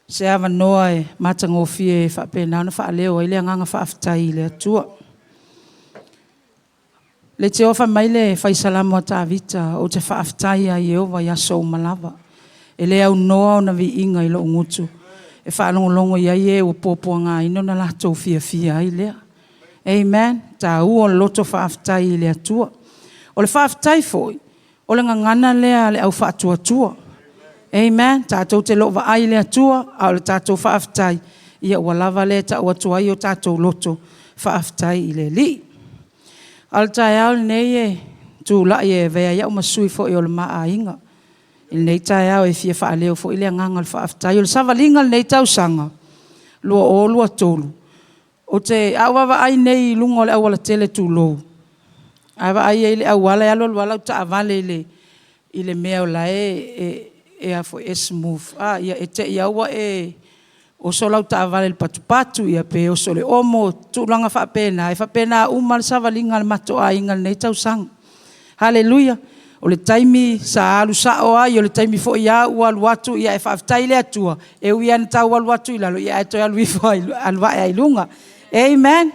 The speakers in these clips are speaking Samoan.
se avanoa e matagofie e faapena ona faaleo ai le agaga faafetai i le Atua. Leitioa fai mai le Fai Salamo a Tavita, ou te faafetai ia Ieova i aso uma lava, e le aunoa ona viiga i lou gutu, e faalogologo i ai e ua puapuagaina ona latou fiafia ai lea. Amen. E taua le loto faafetai i le Atua. O le faafetai foi, o le gagana lea a le au faatuatua. Amen. Tatou te le o vaai i le Atua, a o le tatou faafetai, ia ua lava lea e tau atu ai o tatou loto faafetai i le Alii. A o le taeao lenei e tulai e avea ai au ma sui foi o le ma aiga i lenei taeao e fia faaleo foi le agaga o le faafetai. O le savaliga o lenei tausaga 2023, a ou vaavaai nei i luga o le aualatele tulou, a vaai i ai i le auala e alu alu lava lau taavale i le mea o la e smooth, e te i lava ua e oso lau taavale i le patupatu pe oso i le omo, tulaga faapena, e faapena uma lava le savaliga a le matou aiga i lenei tausaga. Haleluia! O le taimi sa alu sao ai, o le taimi foi lava ua alu atu, ae faafetai i le Atua, e ui lava ina tau alu atu i lalo, ae toe alu ifo alu ae ai i luga. Amen.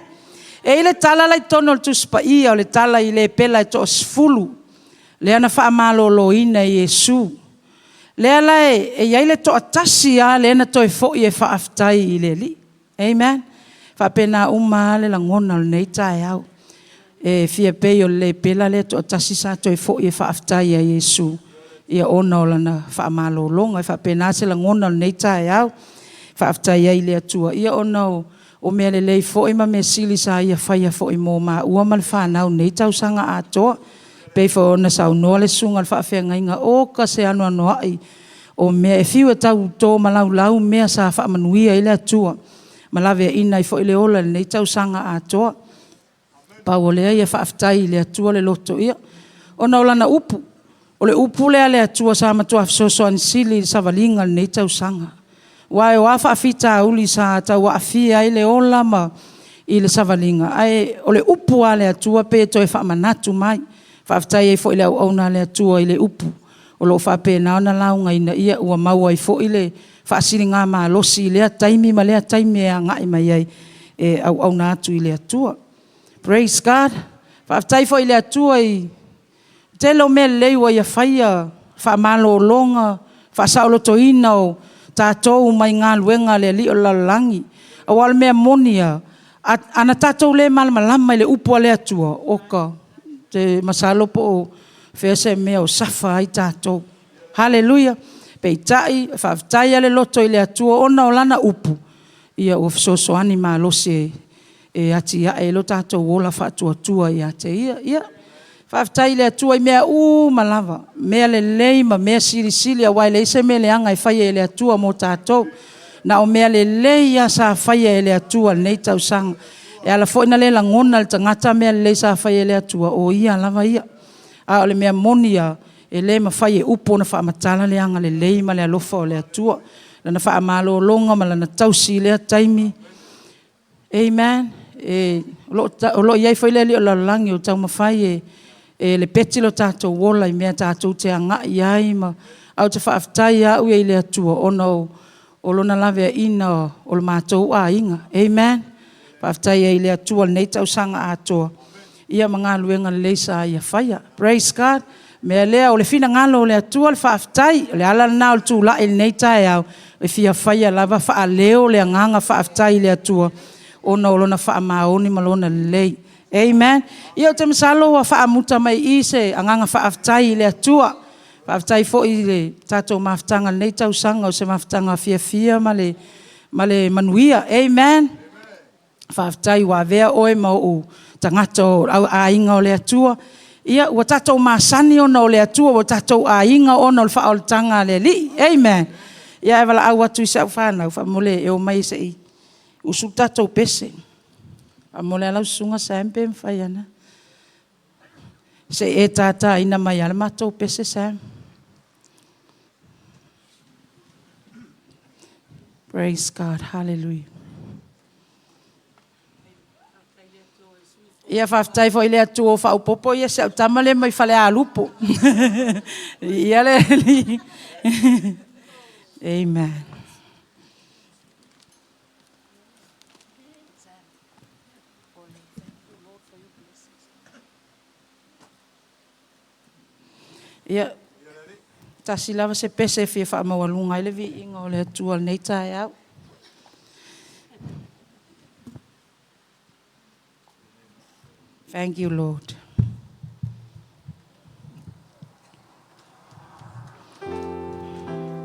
E i ai le tala la e i totonu o le Tusi Paia, o le tala i lepela e toa-10, lea na faamaloloina e Iesu. Lea la e i ai le toatasi lava lea na toe foi e faafetai i le Alii. Amen. E faapena uma lava le lagona o lenei taeao. E fia pei o le lepela lea e toatasi sa toe foi e faafetai ia Iesu ona o lana faamalologa. E faapena se lagona o lenei taeao, e faafetai ai i le Atua ona o mea lelei foi ma mea sili sa Ia faia foi mo maua ma le fanau i lenei tausaga atoa. E pei foi ona saunoa le susuga i le faafeagaiga, oka se anoanoai o mea, e fiu e tau tomalaulau mea sa faamanuia i ai le Atua ma laveaiina ai foi le ola i lenei tausaga atoa. Pau o lea ia faafetai i le Atua le loto, ona o Lana upu. O le upu lea a le Atua sa matua fesoasoani sili i le savaliga o lenei tausaga. Aua o a faafitauli sa tau aafia ai le ola i le savaliga, ae o le upu lava a le Atua e pei e toe faamanatu mai. Faafetai ai foi i le auauna a le Atua i le upu o lo o faapena ona laugaina, ia ua maua ai foi le faasiligamalosi i lea taimi ma lea taimi e agai mai ai e auauna atu i le Atua. Praise God. Faafetai foi i le Atua i le tele o mea lelei ua Ia faia, faamalologa, faasaolotoina o tatou mai galuega a le alii o le lalolagi. Aua o le mea moni lava, ana tatou le malamalama i le upu a le Atua, oka, ou te masalo po o fea se mea o suffer ai tatou. Haleluia! Peitai, e faafetai lava le loto i le Atua ona o Lana upu ua fesoasoani malosi e atiae ai lo tatou ola faatuatua ia te Ia. Ia, faafetai i le Atua i mea uma lava, mea lelei ma mea silisili, aua e leai se mea leaga e faia e le Atua mo tatou, na o mea lelei lava sa faia e le Atua i lenei tausaga. E ala foi ona le lagona e le tagata mea lelei sa faia e le Atua, o Ia lava ia. A o le mea moni lava, e le mafai e upu ona faamatala le agalelei ma le alofa o le Atua, Lana faamalologa ma Lana tausi i lea taimi. Amen. O lo o i ai foi le alii o le lalolagi o taumafai e lepeti lo tatou ola i mea tatou te agai i ai, ae ou te faafetai lava au ia i le Atua ona o Lona laveaiina o le matou aiga. Amen. Faafetai ai i le Atua i lenei tausaga atoa ma galuega lelei sa Ia faia. Praise God. O le mea lea, o le finagalo o le Atua le faafetai. O le ala lena o le tulai i lenei taeao, e fia faia lava faaleo le agaga faafetai i le Atua ona o Lona faamaoni ma Lona lelei. Amen. Ia ou te masalo ua faamuta mai i i se agaga faafetai i le Atua. Faafetai foi i le tatou mafutaga i lenei tausaga, o se mafutaga fiafia ma le manuia. Amen. Faafetai ua avea oe ma ou tagata o aiga o le Atua. Ia, ua tatou masani ona o le Atua, ua tatou aiga ona o le faaolataga a le Alii. Amen. Ia, ae valaau atu i si au fanau, faamolemole e omai se i usu le tatou pese. Faamolemole lava lau Susuga Sam pe mafai ona se i e tataina mai lava le matou pese Sam. Praise God. Hallelujah. Ia faafetai foi i le Atua ua faaopoopo si au tama lea mai Falealupo. Viia le Alii. Amen. Tasi lava se pese e fia faamaualuga ai le viiga o le Atua i lenei taeao. Thank you, Lord.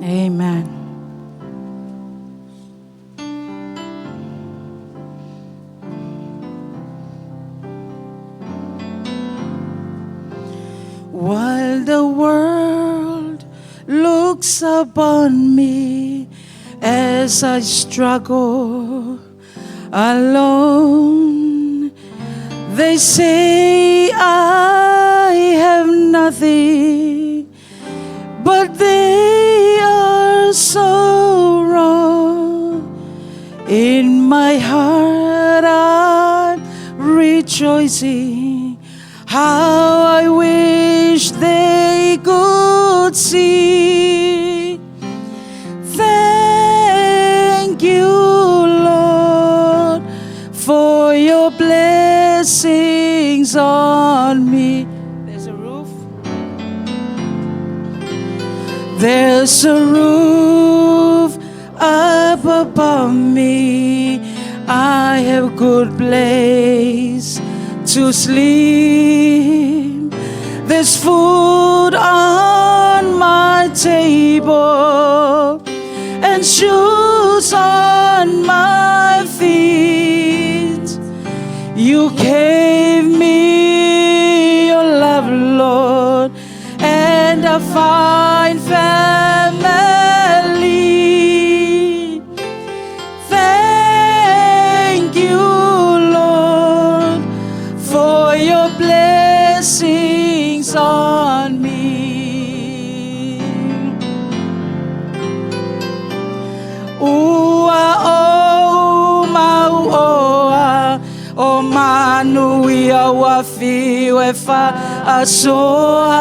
Amen. While the world looks upon me as I struggle alone, they say I have nothing, but they are so wrong. In my heart I'm rejoicing. How I wish they could see. Thank you, Lord, for your blessings on me. There's a roof. There's a roof up above me. I have good place to sleep. There's food on my table and shoes on my feet. You gave me your love, Lord, and a fine family. Thank you, Lord, for your blessings on me. Ua ou mauoa o manuia ua fiu e faasoa.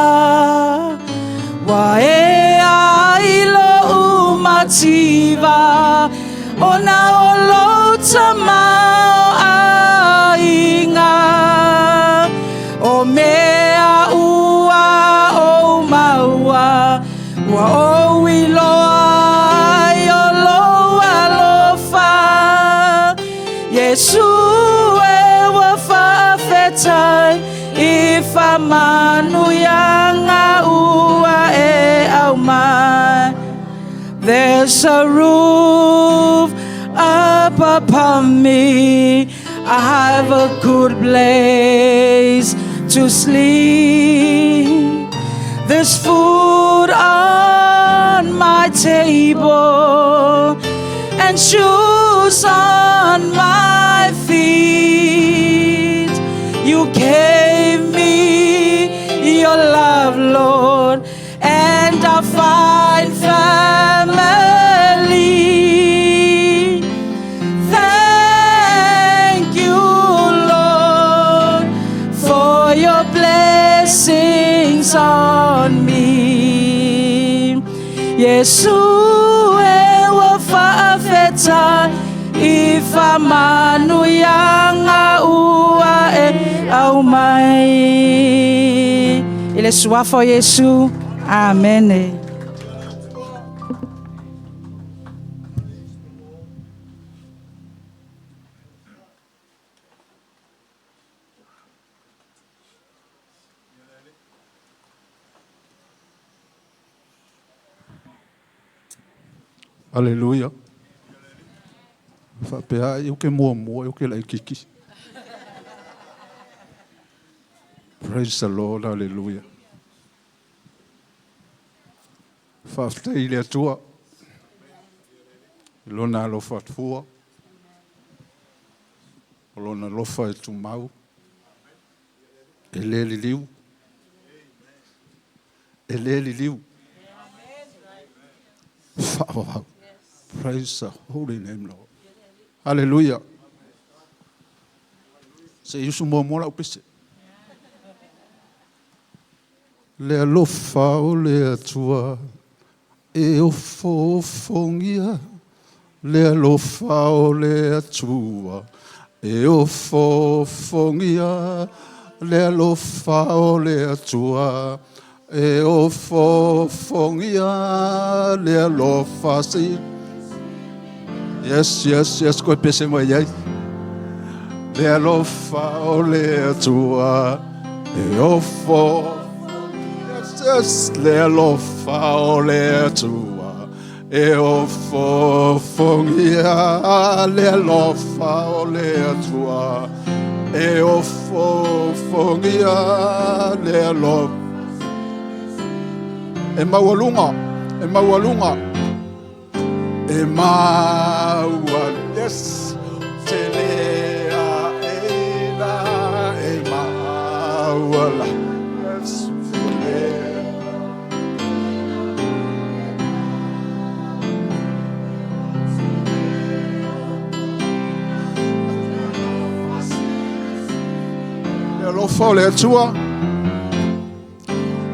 Ua ea ai lo'u mativa ona o lou tamaoaiga. O mea ua ou maua ua ou iloa ai o lou alofa. Iesu e ua faafetai i faamanuiaga ua e aumai. There's a roof up above me. I have a good place to sleep. There's food on my table and shoes on my feet. You gave me your love, Lord, and a fine family. Thank you, Lord, for your blessings on me. Iesu e ua faafetai i faamanuiaga ua e aumai. I le suafa o Iesu. Amene. Aleluia. Faapea ai ou ke muamua ou ke laitiiti. Praise the Lord, hallelujah. Faafetai i le Atua. I lona alofa afua. O lona alofa e tumau. E le liliu. E le liliu. Faavavau. Praise the holy name, Lord. Hallelujah. Se i usu muamua lau pese. Le alofa o le Atua e ofoofogia. Le alofa o le Atua e ofoofogia. Le alofa o le Atua E ofoofogia le alofa si. Yes, yes, yes, koe pese mai ai. Le alofa o le Atua e ofo. Yes, yes, le alofa o le Atua e ofoofogia le alofa o le Atua e ofoofogia le alofa. E maualuga, e maualuga, e maualuga. Yes, tele aʻena e maualuga. Yes, tele. Le alofa o le Atua.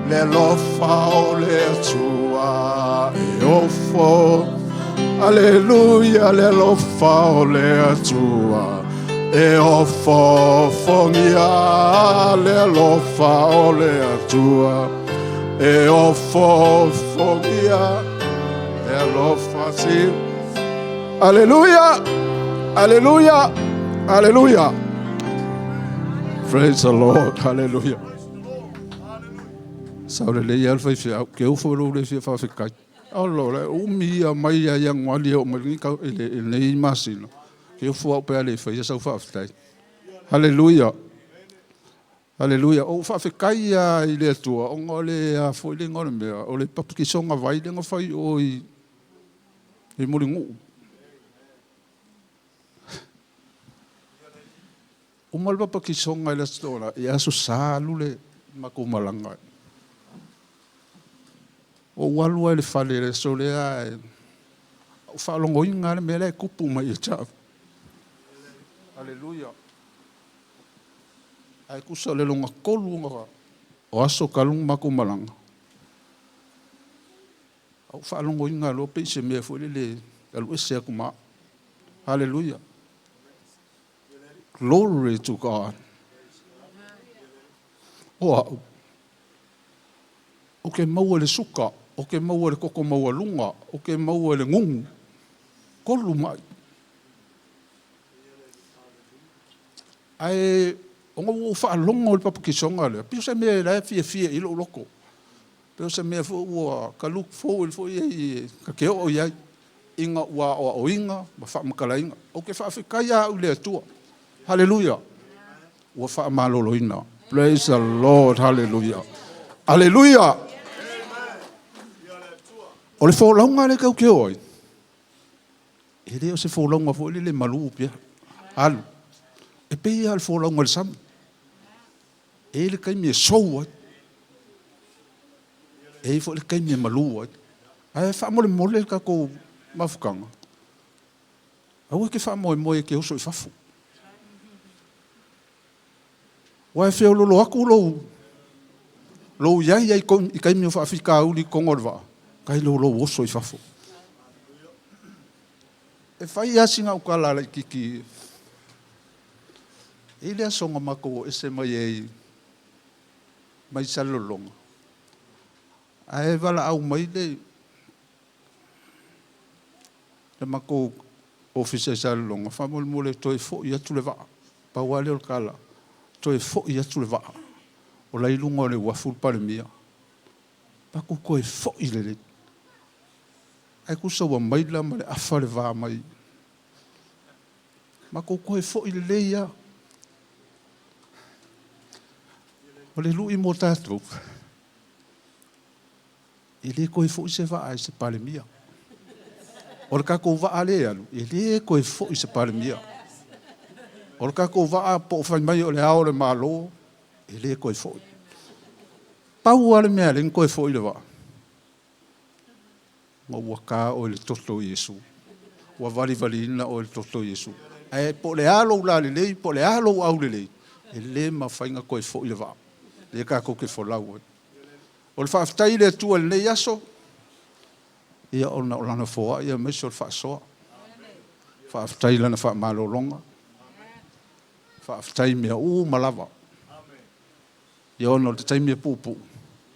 Le alofa o le Atua e ofo. Aleluia, le alofa o le Atua e ofoofogia le alofa o le Atua e ofoofogia le alofa si. Aleluia, aleluia, aleluia. Praise the Lord, hallelujah. Sau lelei lava le faifeau, ke ufo lou le fia faafetai. Olo le umi ia mai ia Ianuari e oo mai lenei tau i lenei masina. Ke ufo au pe a le faia sau faafetai. Haleluia. Haleluia. Ou faafetai ia i le Atua ona o le a foi le igoa o le mea, o le papatisoga vai lea na fai i o i Mulinuu. Uma le papatisoga i le Aso Toonai, i Aso Sa alu le matou malaga. Ou alu lava i le fale i le aso lea ae ou faalogoina lava le mea la e tupu mai ia te au. Aleluia. Ae tusa o le lona tolu o aso talu ona matou malaga, ou faalogoina loa pei se mea foi lele e alu ese atu ma au. Haleluia. Glory to God. O au, ou te maua i le suka, ou te maua i le toto maualuga, ou te maua i le gugu. Tolu mai. Ae ona ua ou faalogo i le papatisoga lea, pei o se mea la e fiafia i lou loto. Pei o se mea foi ua ka look forward foi ai ka te oo i ai ina ua aoaoina ma faamatalaina. Ou te faafetai lava au i le Atua. Haleluia. Ua faamaloloina. Praise the Lord. Hallelujah. Hallelujah. O le folauga lea tatou te o ai, e le o se folauga foi lele malu pea. Alu. E pei lava o le folauga i le sami. E i ai le taimi e sou ai. E i ai foi le taimi e malu ai. Ae faamolemole le tatou mafutaga, aua e te faamoemoe e te oso i fafo. Aua e feololo atu lou i ai i taimi o faafitauli i totonu o le vaa, kai lo lou oso i fafo. E fai lava sina au tala laitiiti e i le aso na matou o ese mai ai mai Salelologa, ae valaau mai le matou ofisa i Salelologa, faamolemole toe foi atu le vaa. Pau lava lea o le tala, toe foi atu le vaa. O la i luga o le uafu le Palemia. Matou toe foi lelei. Ae tusa ua maila ma le afa le va mai. Matou toe foi lelei lava. O le lui mo tatou, e le toe foi se vaa i se Palemia. O le tatou vaa lea e alu, e le toe foi se Palemia. O le tatou vaa po o fai mai o le Ao o le Malo, e le toe foi. Pau lava le mea e ala ai ona toe foi le vaa, ma ua ta oe i le toto o Iesu. Ua valivaliina oe i le toto o Iesu. Ae po o le a lou lalelei, po o le a lou aulelei, e le mafai ona toe foi le vaa. Lea tatou te folau ai. O le faafetai i le Atua i lenei aso, ia ona o Lana foai aemaise o le faasoa. Faafetai i Lana faamalologa. Faafetai i mea uma lava. Ia ona o le taimi e puupuu,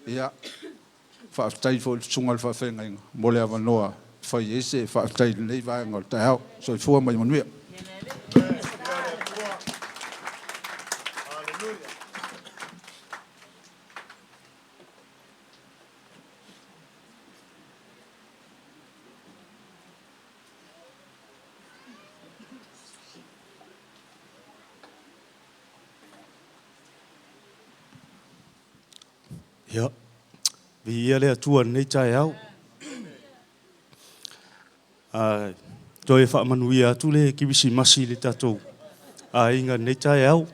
Ia, faafetai foi i le susuga i le faafeagaiga mo le avanoa e fai ai se faafetai i lenei vaega o le taeao. Soifua ma ia manuia. Ia, viia le Atua i lenei taeao. A toe faamanuia atu le Kerisimasi i le tatou aiga i lenei taeao.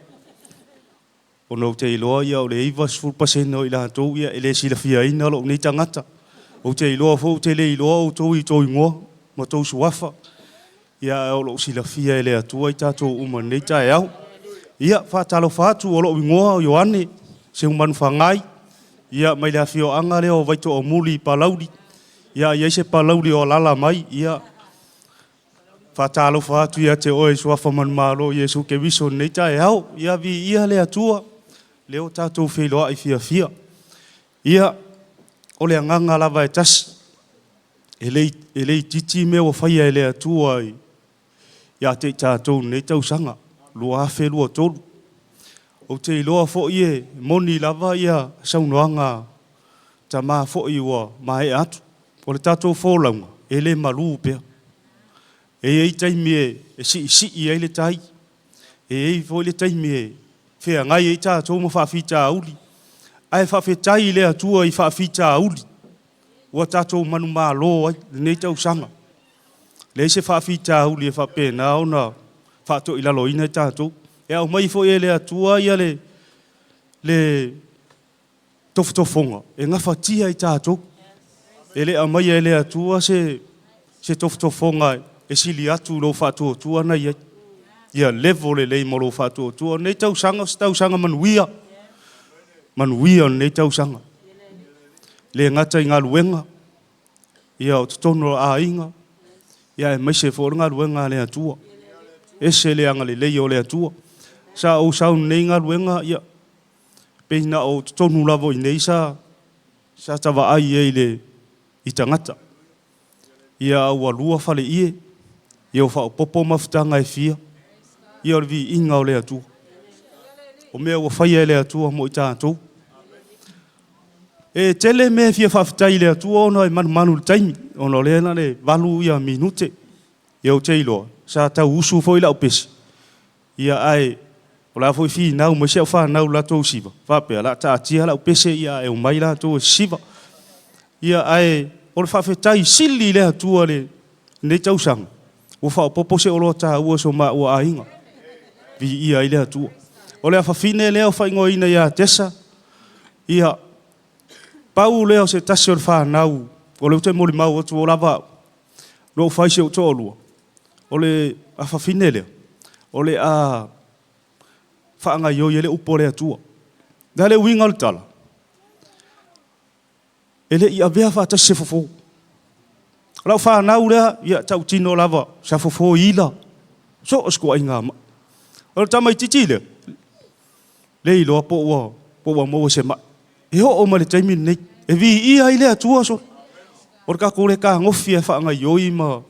Ona ou te iloa ia o le 90% o i latou ia e le silafiaina lou nei tagata. Ou te iloa foi ou te le iloa outou i tou igoa ma tou suafa. Ia ae o lo o silafia e le Atua i tatou uma i lenei taeao. Ia, faatalofa atu, o lou igoa o Ioane Seumanufagai, ia mai le afioaga lea o Vaitoomuli i Palauli. Ia a i ai se Palauli o alaala mai, ia faatalofa atu ia te oe i Suafa manumalo o Iesu Keriso i lenei taeao. Ia viia le Atua, lea ua tatou feiloai fiafia. Ia, o le agaga lava e tasi, e le e le itiiti mea ua faia e le Atua ia te i tatou i lenei tausaga 2023. Ou te iloa foi e moni lava ia saunoaga a tama foi ua maea atu. O le tatou folauga, e le malu pea. E i ai taimi e siisii ai le tai, e i ai foi le taimi e feagai ai tatou ma faafitauli, ae faafetai i le Atua i faafitauli ua tatou manumalo ai lenei tausaga. Leai se faafitauli e faapena ona faatoilaloina i tatou. E aumai foi e le Atua ia le tofotofoga e gafatia e tatou. E le aumaia e le Atua se tofotofoga e sili atu i lou faatuatua na i ai. Ia level lelei ma lou faatuatua. O lenei tausaga o se tausaga manuia, manuia o lenei tausaga. E le gata i galuega, ia o totonu o aiga, ia aemaise foi o le galuega a le Atua. E ese le agalelei o le Atua. Sa ou sau i lenei galuega, ia, pei na o totonu lava i inei sa ta vaai ai i tagata. Ia a ua 2 faleie, ia ua faaopoopo mafutaga e fia, ia o le viiga o le Atua. O mea ua faia e le Atua mo i tatou. E tele mea e fia faafetai i le Atua ona e manumanu i le taimi, ona o lea na o le 8 minute. Ia ou te iloa, sa tau usu foi lau pese, ia ae o la foi e finau mai si au fanau i le latou siva, faapea o le a taatia lau pese ae omai latou e sisiva. Ia ae o le faafetai sili i le Atua i lenei tausaga, ua faaopoopo se oloa taua i so maua aiga. Viia ai le Atua. O le afafine lea ua faaigoaina ia Tesa, ia, pau lea o se tasi o le fanau, o lea ou te molimau atu ua lava au, na ou fai i si ou toalua, o le afafine lea, o le a faagaioi ai le upu a le Atua. O le a le uiga o le tala? E le i avea faatasi se fofo. O lau fanau lea, ia tautino lava, sa fofo i ila, so o se ituaiga mai. O le tamaitiiti lea, le iloa po ua maua i se mai. E oo mai le taimi lenei, e viia ai le Atua sole. O le tatou le fetagofi lava e faagaioi ma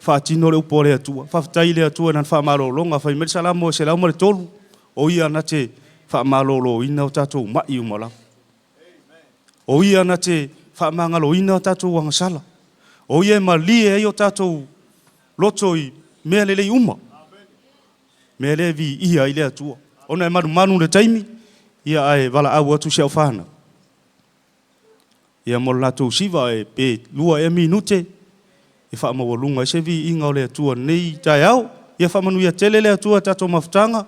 faatino le upu a le Atua. Faafetai i le Atua i Lana faamalologa. Fai mai le Salamo e 103, o Ia na te faamaloloina o tatou mai uma lava. O Ia na te faamagaloina o tatou agasala. O Ia e malie ai o tatou loto i mea lelei uma. Mea lea e viia ai le Atua. Ona e manumanu i le taimi, ia ae valaau atu si au fanau, ia mo le latou siva, e pe 2 ea minute e faamaualuga ai se viiga o le Atua i lenei taeao. Ia faamanuia tele le Atua i tatou mafutaga.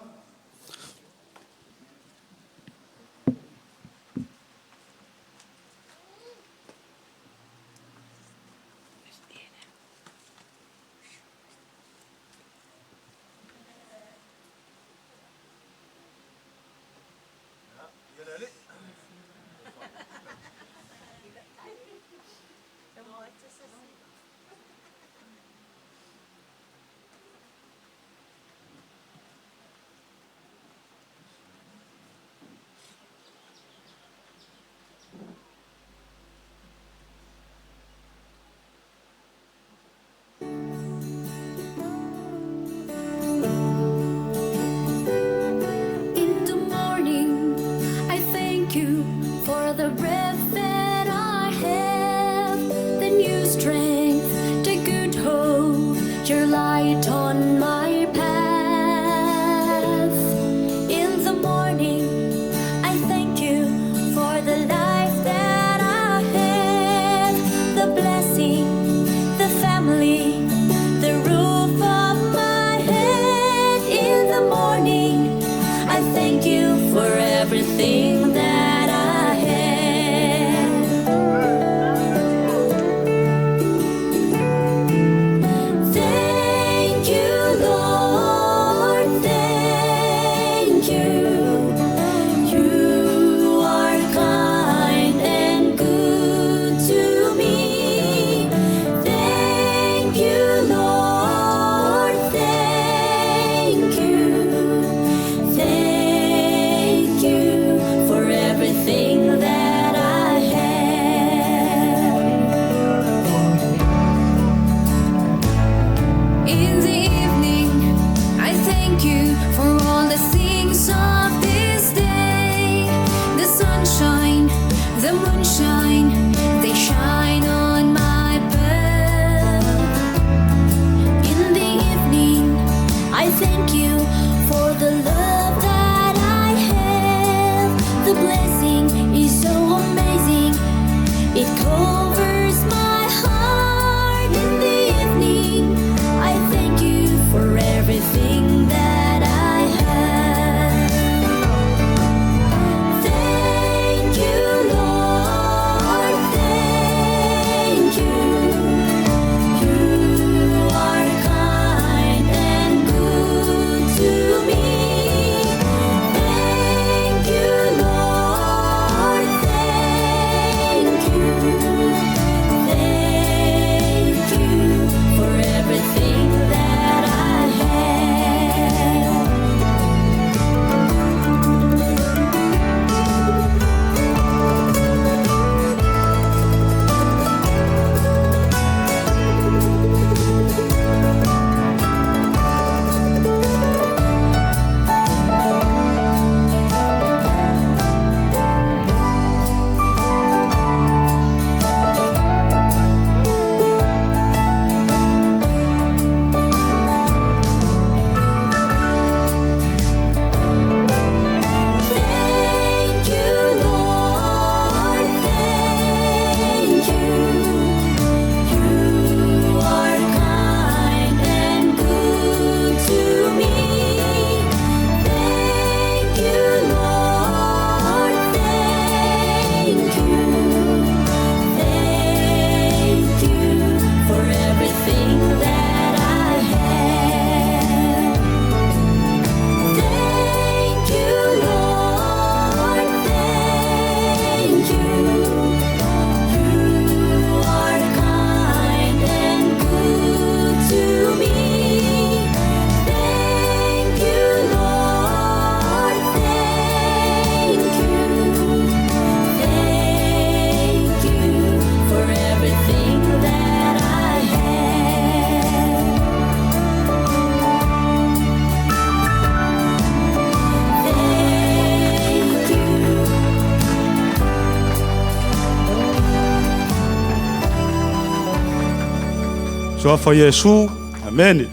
Suafa Iesu, Amene.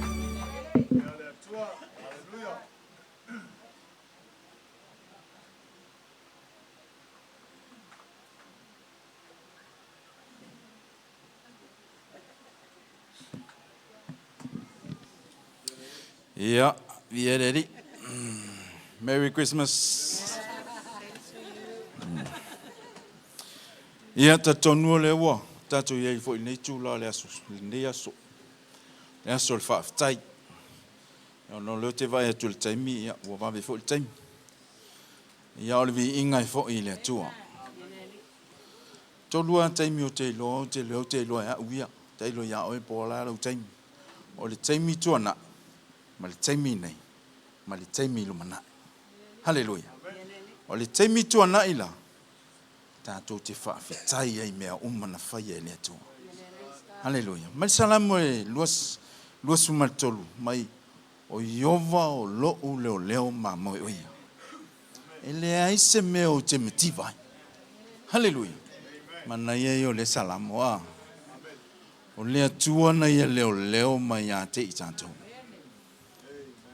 Ia, viia le Alii. Merry Christmas. Ia, talitonu o lea ua tatou i ai foi i lenei itula o le aso, lenei aso, le aso o le faafetai. Ona o lea ou te vaai atu i le taimi, ia, ua vave foi le taimi. Ia, o le viiga e foi i le Atua. Tolu lava taimi ou te iloa, ou te iloa, ou te iloa e au ia, ta iloa ia oe po o le a lou taimi. O le taimi tuanai, ma le taimi nei, ma le taimi lumanai. Haleluia. O le taimi tuanai la, tatou te faafetai ai i mea uma na faia e le Atua. Haleluia. Mai le Salamo e 23 mai, o Ieova o lou leoleo ma moe ia. E leai se mea ou te mativa ai. Haleluia. Manaia ia o le Salamo a. O le Atua na ia leoleo mai ia te i tatou.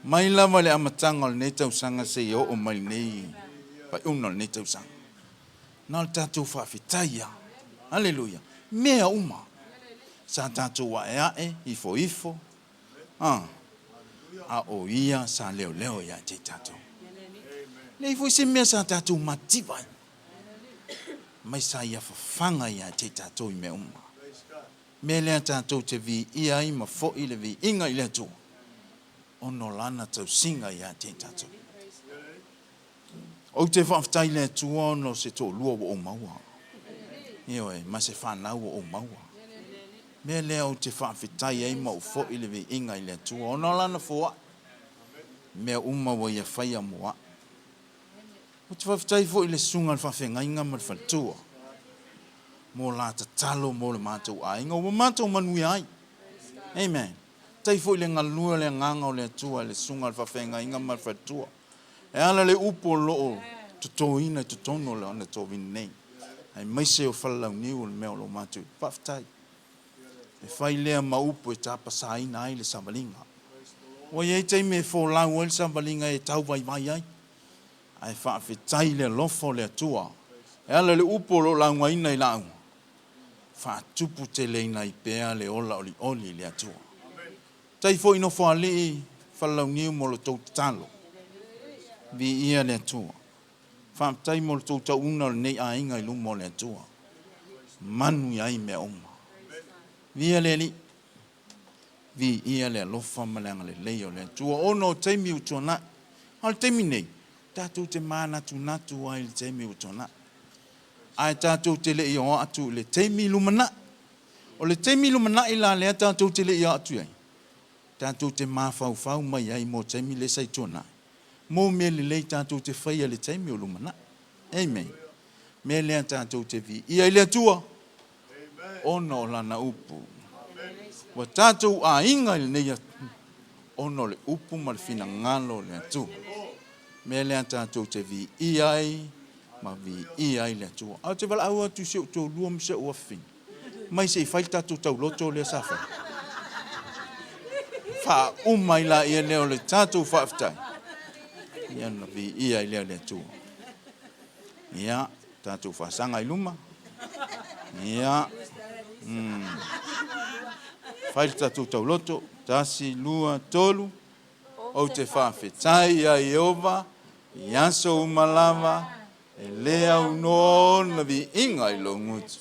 Mai lava le amataga o lenei tausaga seia oo mai lenei faaiuga o lenei tausaga. Na o le tatou faafetai lava. Haleluia. Mea uma. Sa tatou aeae, ifoifo, a o ia sa leoleo ia te i tatou. Leai foi se mea sa tatou mativa ai. Mai sa ia fafaga ia te i tatou i mea uma. Mea lea tatou te viia ai ma foi le viiga i le Atua, ona o lana tausiga ia te i tatou. Ou te faafetai i le Atua ona o se toalua ua ou maua. Ioe, ma se fanau ua ou maua. Mea lea ou te faafetai ai ma ou foi le viiga i le Atua, ona o lana foai. Mea uma ua ia faia mo au. Ou te faafetai foi i le susuga i le faafeagaiga ma le faletua, mo la tatalo mo le matou aiga, ua matou manuia ai. Amen. Faafetai foi i le galue o le agaga o le Atua i le susuga i le faafeagaiga ma le faletua. E ala le upu o loo totoina i totonu o lana tovini nei, aemaise o Falelauniu o le mea o lo o matou. Faafetai. E fai lea ma upu e tapasaina ai le savaliga. Ua i ai taimi e folau ai le savaliga e tauvaivai ai, ae faafetai le alofa o le Atua. E ala le upu o lo o laugaina i lauga, faatupu teleina ai pea le ola olioli i le Atua. Faafetai foi Nofoalii Falelauniu mo le tou tatalo. Viia le Atua. Faafetai mo le tou tauuna o lenei aiga i luma o le Atua. Manu i ai mea uma. Viia le Alii. Viia le alofa ma le agalelei o le Atua. Ona o taimi ua tuanai. A o le taimi nei, tatou te manatunatu ai i le taimi ua tuanai. Ae tatou te le i o atu i le taimi lumanai. O le taimi lumanai la lea tatou te le i o atu ai, tatou te mafaufau mai ai mo taimi le sa i tuanai. Mo mea lelei tatou te faia le taimi o lumanai. Amen. Mea lea tatou te viia i le Atua, ona o lana upu. Ua tatou aiga i lenei ona o le upu ma le finagalo o le Atua. Mea lea tatou te viia ai ma viia ai le Atua. A o te valaau atu i si ou toalua ma si ou afafine, mai se i fai le tatou tauloto lea sa fai. Faauma ai laia lea o le tatou faafetai. Ia na viia ai lea le Atua. Ia, tatou faasaga i luma. Ia, fai le tatou tauloto. 1, 2, 3. Ou te faafetai ia Ieova i aso uma lava, e le aunoa ona viiga i lou gutu.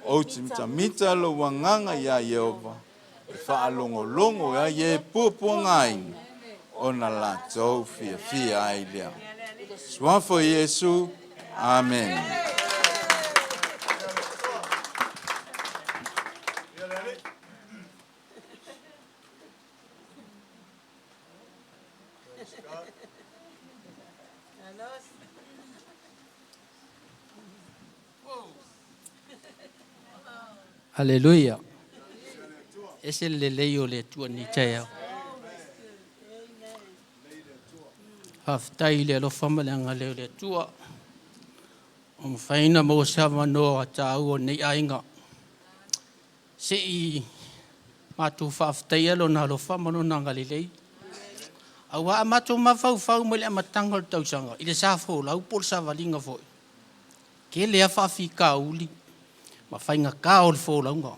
Ou te mitamita lou agaga ia Ieova, e faalogologo ai e puapuagaina, ona latou fiafia ai lea. Suafa Iesu, Amen. Aleluia. Ese le lelei o le Atua nei taeao. Faafetai i le alofa ma le agalelei o le Atua. O mafai ona maua se avanoa taua o lenei aiga. Se i Matou faafetaia Lona alofa ma Lona agalelei. Aua a matou mafaufau mai le amataga o le tausaga i le sa folau po o le savaliga foi, tele lava faafitauli ma faigata o le folauga.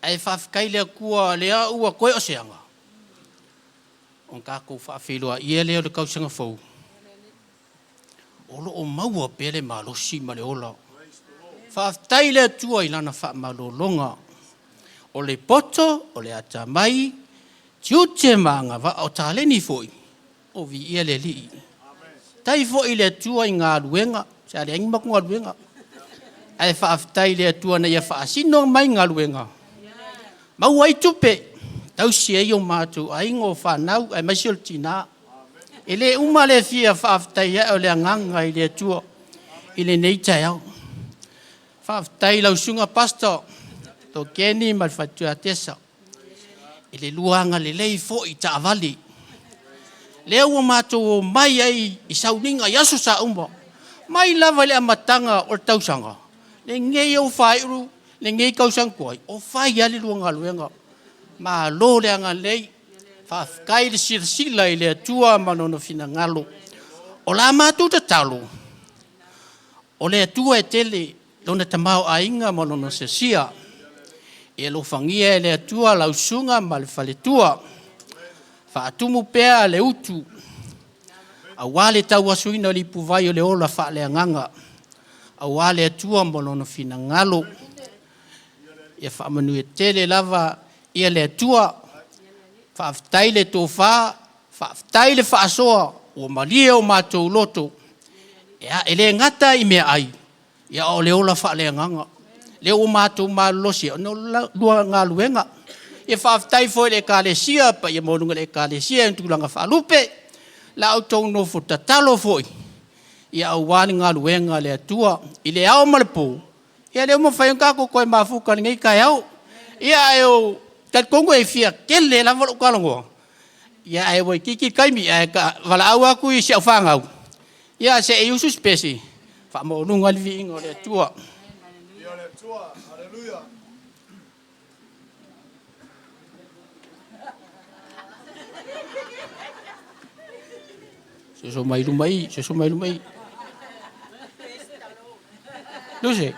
Ae faafetai i le Atua lea ua toe o se aga ona tatou faafeiloai lea o le tausaga fou, o lo o maua pea le malosi ma le ola. Faafetai i le Atua i Lana faamalologa, o le poto, o le atamai, tiute ma agavaa o taleni foi, o viia le Alii. Faafetai foi i le Atua i galuega, sa leai ni matou galuega, ae faafetai i le Atua na ia faasino mai galuega, maua ai tupe, tausi ai o matou aiga, o fanau, aemaise o le tina. E le uma le fia faafetai ae o le agaga i le Atua i lenei taeao. Faafetai i lau susuga Pastor Tokeni ma le faletua Tesa i le lua agalelei foi i taavale. Lea ua matou omai ai i sauniga i aso sa uma, mai lava i le amataga o le tausaga, lenei ua faaiu lenei tausaga tuai, o fai lava le lua galuega. Malo le agalelei, faafetai le silasila i le Atua ma Lona finagalo. O la matou tatalo, o le Atua e tele Lona tamaoaiga ma Lona siasia. Ia alofagia e le Atua lau susuga ma le faletua, faatumu pea le utu, aua le tauasuina o le ipuvai o le ola faaleagaga, aua le Atua ma Lona finagalo. Ia faamanuia tele lava ia le Atua. Faafetai le tofa, faafetai le faasoa, ua malie o matou loto, e le gata i meaai, ia a o le ola faaleagaga. Lea ua matou malolosi ona o le lua galuega. Ia faafetai foi i le Ekalesia, paia maualuga i le Ekalesia i ona tulaga faalupe, la outou nofo tatalo foi, ia aua le galuega a le Atua i le ao ma le po. Ia lea ua mafai ona tatou toe mafuta i lenei taeao. Ia ae ou te talitonu e fia tele lava lou talanoa, ia ae ua itiiti le taimi, ae valaau atu i si au fanau, ia se i usu se pese, faamaualuga ai le viiga o le Atua. Soso mai luma i, soso mai luma i. Luce.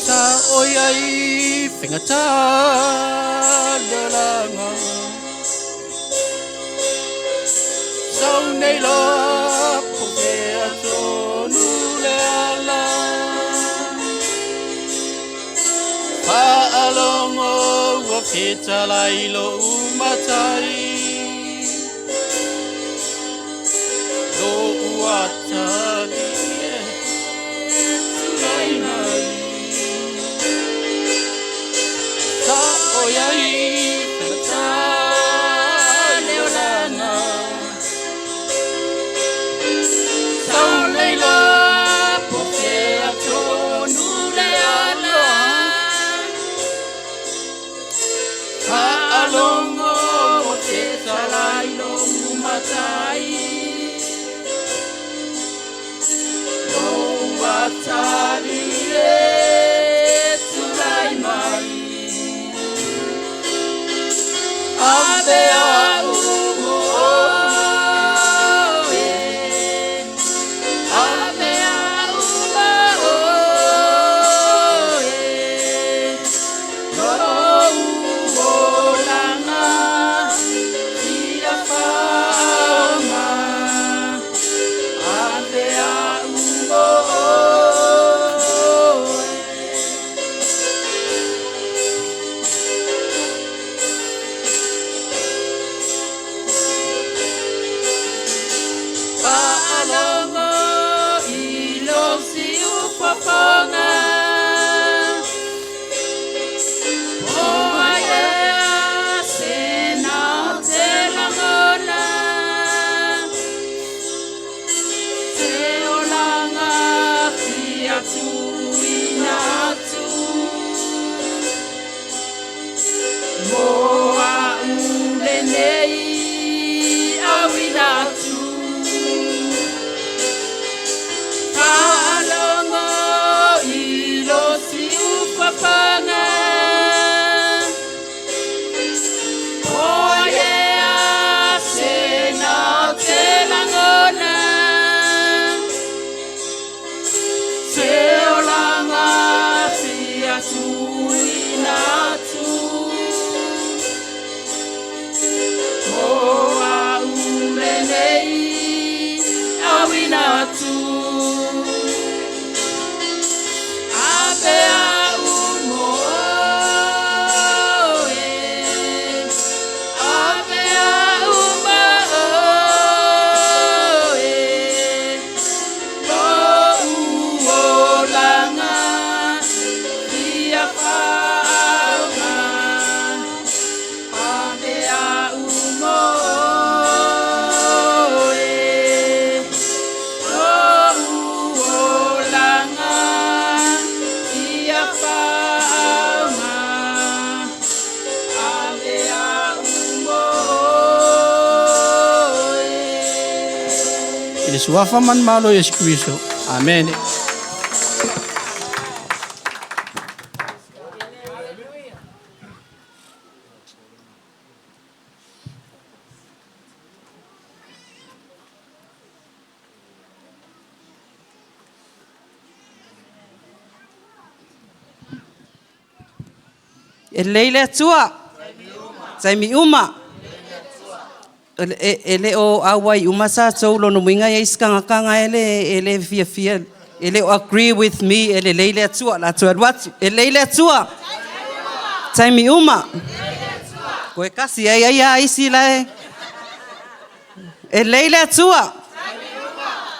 Sa o i ai faigata le olaga, Sau nei loa po o fea tonu le ala, Faalogo ua fetalai lou matai, Lou atalii e tulai mai. Sa o i ai faigata le olaga, Sau nei loa po o fea tonu le ala, Faalogo ua fetalai lou matai. papaga. O ia se na te lagona. Se olaga fia tuuina atu. O au lenei auina atu. Ave au mo oe. Ave au mo oe. Lou olaga fia faaaoga. Ave au mo oe. Lou olaga fia faaaoga. Ave au mo oe. I le Suafa manumalo o Iesu Keriso. Amene. E lelei le Atua. Taimi uma. E, e le o auai uma tatou lona uiga e i ai se tagata na e le, e le fiafia, e le o agree with me e lelei le Atua. O le a toe alu atu. E lelei le Atua. Taimi uma. Koe kasi ai ai a isi la e. E lelei le Atua.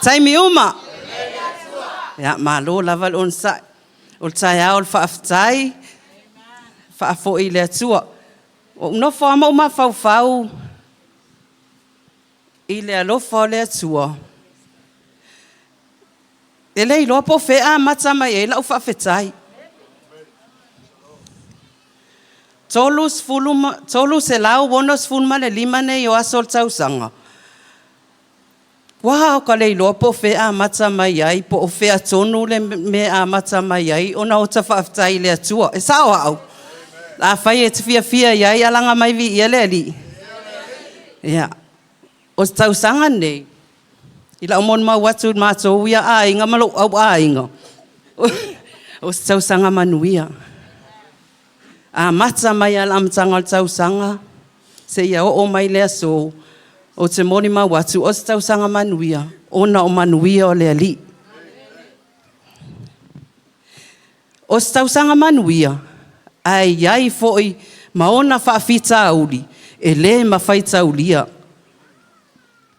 Taimi uma. Ia, malo lava le onosai. O le taeao o le faafetai, faafoi i le Atua. Ua ou nofo lava ma ou mafaufau i le alofa o le Atua. E le iloa po o fea e amata mai ai lau faafetai. 365 nei o aso o le tausaga, Ua ou le iloa po o fea e amata mai ai, po o fea tonu le mea e amata mai ai ona ota faafetai i le Atua. E sao au? Afai e te fiafia i ai, alaga mai viia le Alii. Ia, o le tausaga lenei, i lau molimau atu i le matou ia aiga ma lou auaiga, o se tausaga manuia. Amata mai lava i le amataga o le tausaga seia oo mai le aso, ou te molimau atu o se tausaga manuia ona o manuia o le Alii. O se tausaga manuia ae i ai foi ma ona faafitauli e le mafai taulia.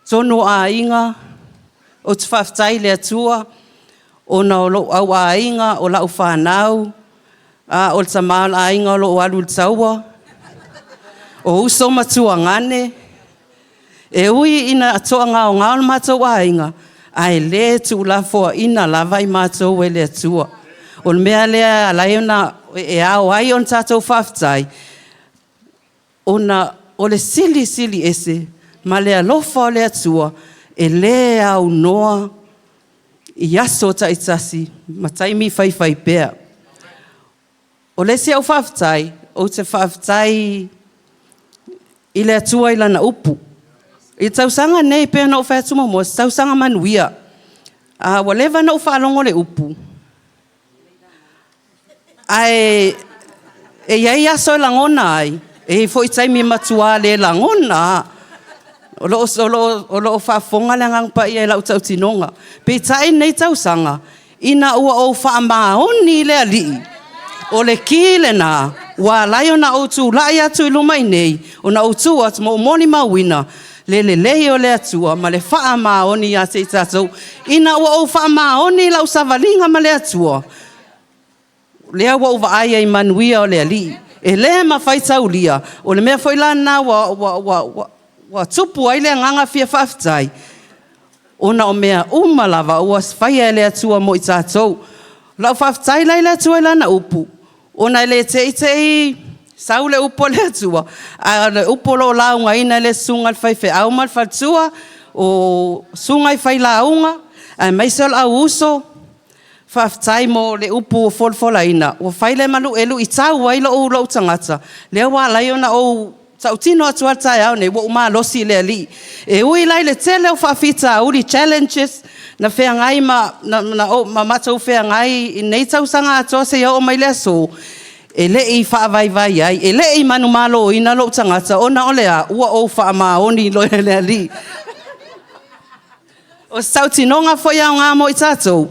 Totonu o aiga, ou te faafetai i le Atua ona o lou au aiga, o lau fanau, a o le tama o le aiga o lo o alu i le taua, o uso ma tuagane. E ui ina toagaogao le matou aiga, ae le tuulafoaiina lava i matou e le Atua. O le mea lea e ala ai ona e ao ai ona tatou faafetai, ona o le silisili ese ma le alofa o le Atua e le aunoa i aso taitasi ma taimi faifaipea. O le isi au faafetai, ou te faafetai i le Atua i Lana upu. I le tausaga lenei pei ona ou fai atu muamua, o se tausaga manuia. Ua leva ona ou faalogo i le upu, ae e i ai aso e lagona ai, e i ai foi taimi e matua le lagona lava. O lo o faafofoga le Agaga Paia i lau tautinoga. Peitai lenei tausaga, ina ua ou faamaoni i le Alii, o le ki lena ua ala ai ona ou tulai atu i luma i inei, ona ou tu atu ma ou molimauina le lelei o le Atua ma le faamaoni ia te i tatou. Ina ua ou faamaoni i lau savaliga ma le Atua, lea ua ou vaai ai i manuia o le Alii e le mafai taulia. O le mea foi la lena ua tupu ai le agaga fia faafetai, ona o mea uma lava ua faia e le Atua mo i tatou. O lau faafetai la i le Atua i Lana upu, ona e le te i te i sau le upu a le Atua, a o le upu o lo o laugaina e le susuga i le faifeau ma le faletua, o susuga i failauga, aemaise o le au uso. Faafetai mo le upu ua folafolaina, ua fai lea ma lu'e e lu'itau ai lo'u lo'u tagata, lea ua ala ai ona ou tautino atu lava i le taeao lenei, ua ou malosi i le Alii. E ui la i le tele o faafitauli, challenges na feagai ma matou feagai i lenei tausaga atoa seia oo mai i le aso, e le i faavaivai ai, e le i manumaloina lou tagata, ona o le a? Ua ou faamaoni loa i le Alii. O se tautinoga foi e aoga mo i tatou,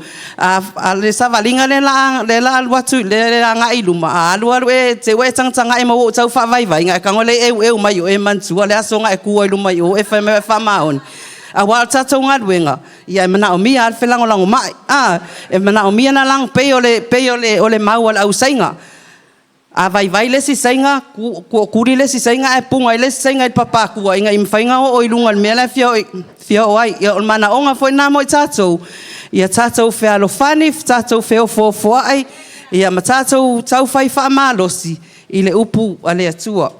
le savaliga lea o le a alu atu lea o le a agai i luma, a alu alu te i ua e tagatagai mai ua ou tau faavaivai, ona e tago lea e eueu mai i o, e manatua le aso na e tu ai i luma i o e fai mai au e faamaoni? Aua o le tatou galuega, e manaomia lava le felagolagomai, e manaomia ona pei o le mau a le au saina, a vaivai le isi saina, tuli le isi saina ae puna ai le isi saina i le papatua ina ia mafai ona oo i luga i le mea la e fia oo i ai. Ia o le manaoga foi lena mo i tatou, ia tatou fealofani, tatou feofoofoai ma tatou taufai faamalosi i le upu a le Atua.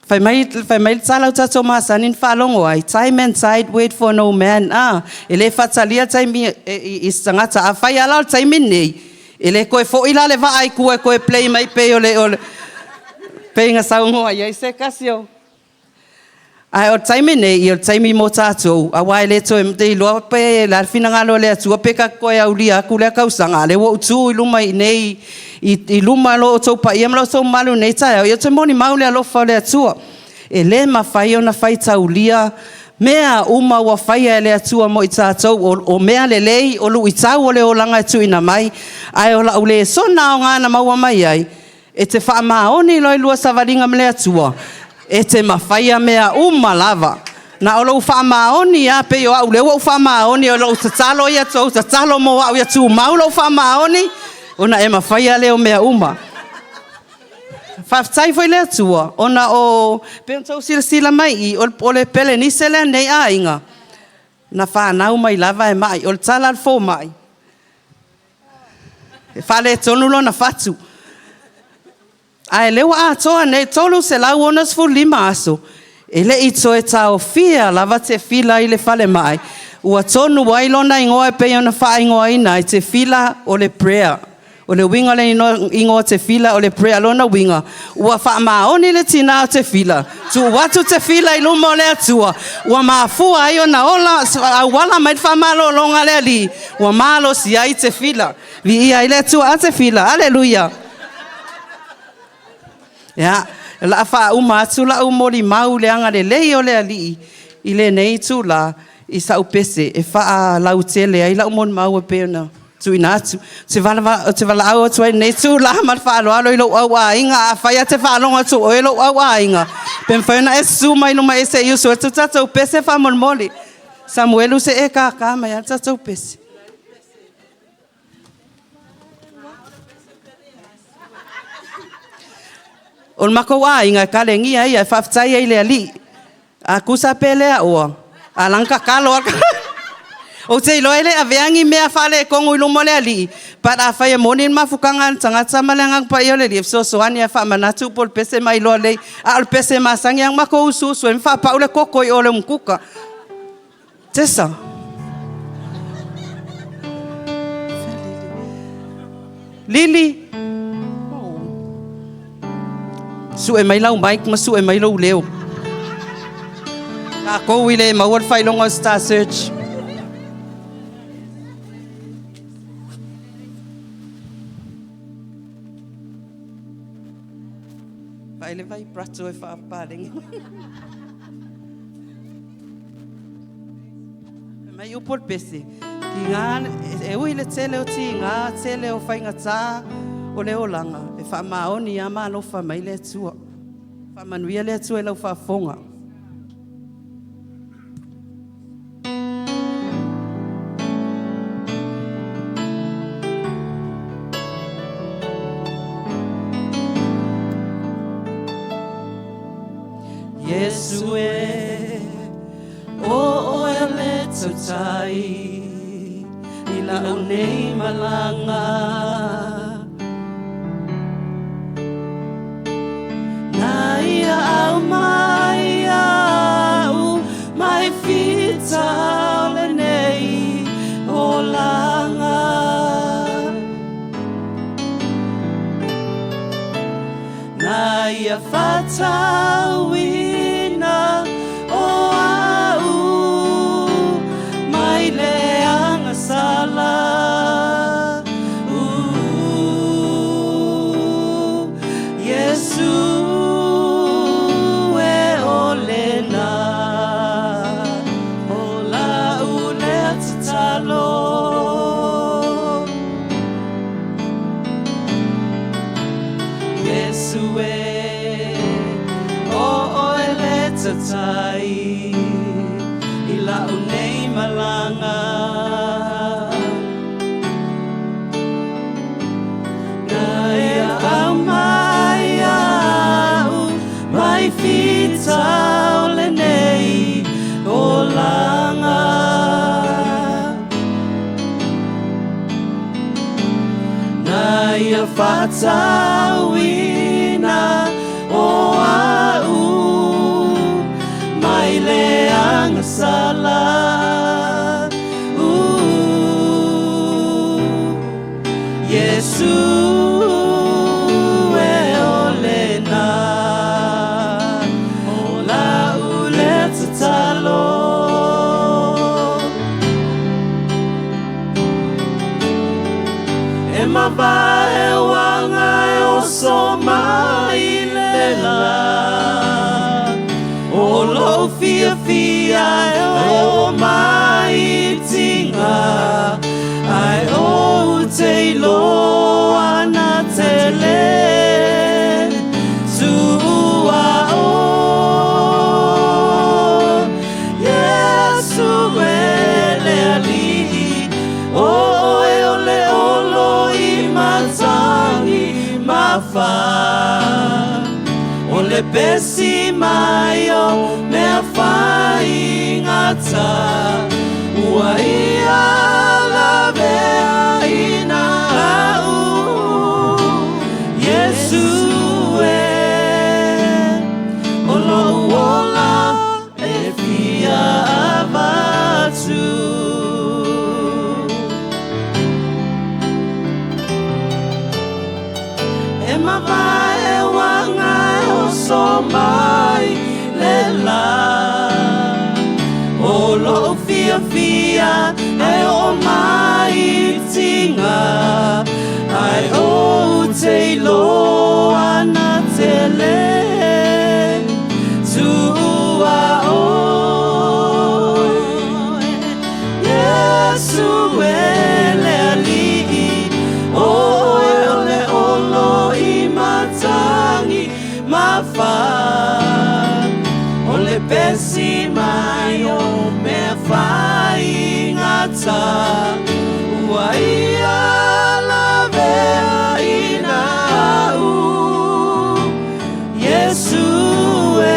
Fai mai le tala a tatou masani ona faalogo ai, time and tide wait for no man. E le faatalia le taimi i se tagata. Afai lava la o le taimi lenei, e le toe foi la le vaa i tua e toe play mai pei ona saunoa i ai se tasi o… Ae o le taimi lenei, o le taimi mo tatou, aua e le toe iloa po o le a le finagalo o le Atua pe ta te toe aulia atu lea tausaga, a o lea ua ou tu i luma i inei i luma o lo outou paia ma lo outou mamalu i lenei taeao, ia ou te molimau i le alofa o le Atua. E le mafai ona faitaulia mea uma ua faia e le Atua mo i tatou, o mea lelei, o luitau o le olaga e tuuina mai, ae o lau lesona aoga na maua mai ai, e te faamaoni loa i le lua savaliga ma le Atua, e te mafaia mea uma lava. Na o lou faamaoni lava, pei o au o lea ua ou faamaoni, o lau tatalo ia outou tatalo mo au ia tumau lou faamaoni, ona e mafaia lea o mea uma. Faafetai foi i le Atua ona e pei ona outou silasila mai i i, o le pelenise lea a lenei aiga, na fanau mai lava e mai. O le tala a le fomai, e faaletonu lona fatu, a o lea ua atoa nei le 365 aso e le i toe taofia lava Tefila i le falemai, ua tonu ai lona igoa e pei ona faaigoaina ai, Tefila o le prayer. O le uiga o le igoa o Tefila o le prayer. O lona uiga, ua faamaoni le tina o Tefila, tuu atu Tefila i luma o le Atua, ua mafua ai ona ola, auala mai le faamalologa a le Alii, ua malosi ai Tefila. Viia ai le Atua. A Tefila? Aleluia! Ia, o le a faauma atu lau molimau i le agalelei o le Alii i lenei itula i sau pese e faalautele ai lau molimau e pei ona tuuina atu. Ou te valaau atu ai i lenei itula ma le faaaloalo i lou auaiga, afai lava e te faalogo atu o oe lou auaiga, pe mafai ona e susu mai luma se i usu atu le tatou pese faamolemole. Samuelu se i e tata mai lava le tatou pese. O le matou aiga, e kalenia ia, e faafetai ai i le Alii. A tusa pe le aoa, a o la e na tatalo lava. Ou te iloa e le avea ni mea faaletonu i luma o le Alii, but afai e moni le mafutaga a le tagata ma le Agaga Paia o le Alii, e fesoasoani lava e faamanatu po o le pese ma iloa lelei. A o le pese masani lava ona matou usuusu ai ma faapau le toto i o i le umukuka. Tesa. Lili, sue mai lau mic ma sue mai lou leo. Tatou e le maua le faailoga o Star Search. Vaai le vibrato e faapalegi. Fai mai upu o le pese, tiga, e ui i le tele o tiga, tele o faigata o le olaga, e faamaoni lava ma alofa mai le Atua. Faamanuia le Atua i lau faafofoga. Iesu e, o oe le tautai i lau nei malaga. Na ia au mai au mai. Ina ia faatatauina o a'u mai le agasala. Iesu e o lena o la'u lea tatalo. E mavae uaga e oso mai le la. O lo'u fiafia e oo mai i tiga, ae ou te iloa na te lē tuua oe. Iesu e le Alii, o oe o le olo i matagi mafa. O le pesi mai o mea faigata, ua ia laveaina a'u. Iesu e o lo'u ola e fia avatu. E mavae uaga e oso mai le la. O lo'u fiafia e oo mai i tiga, ae ou te iloa na te lē tuua oe. Iesu e le Alii, o oe o le olo i matagi mafa. O le pesi mai o mea faigata, ua ia laveaina a'u. Iesu e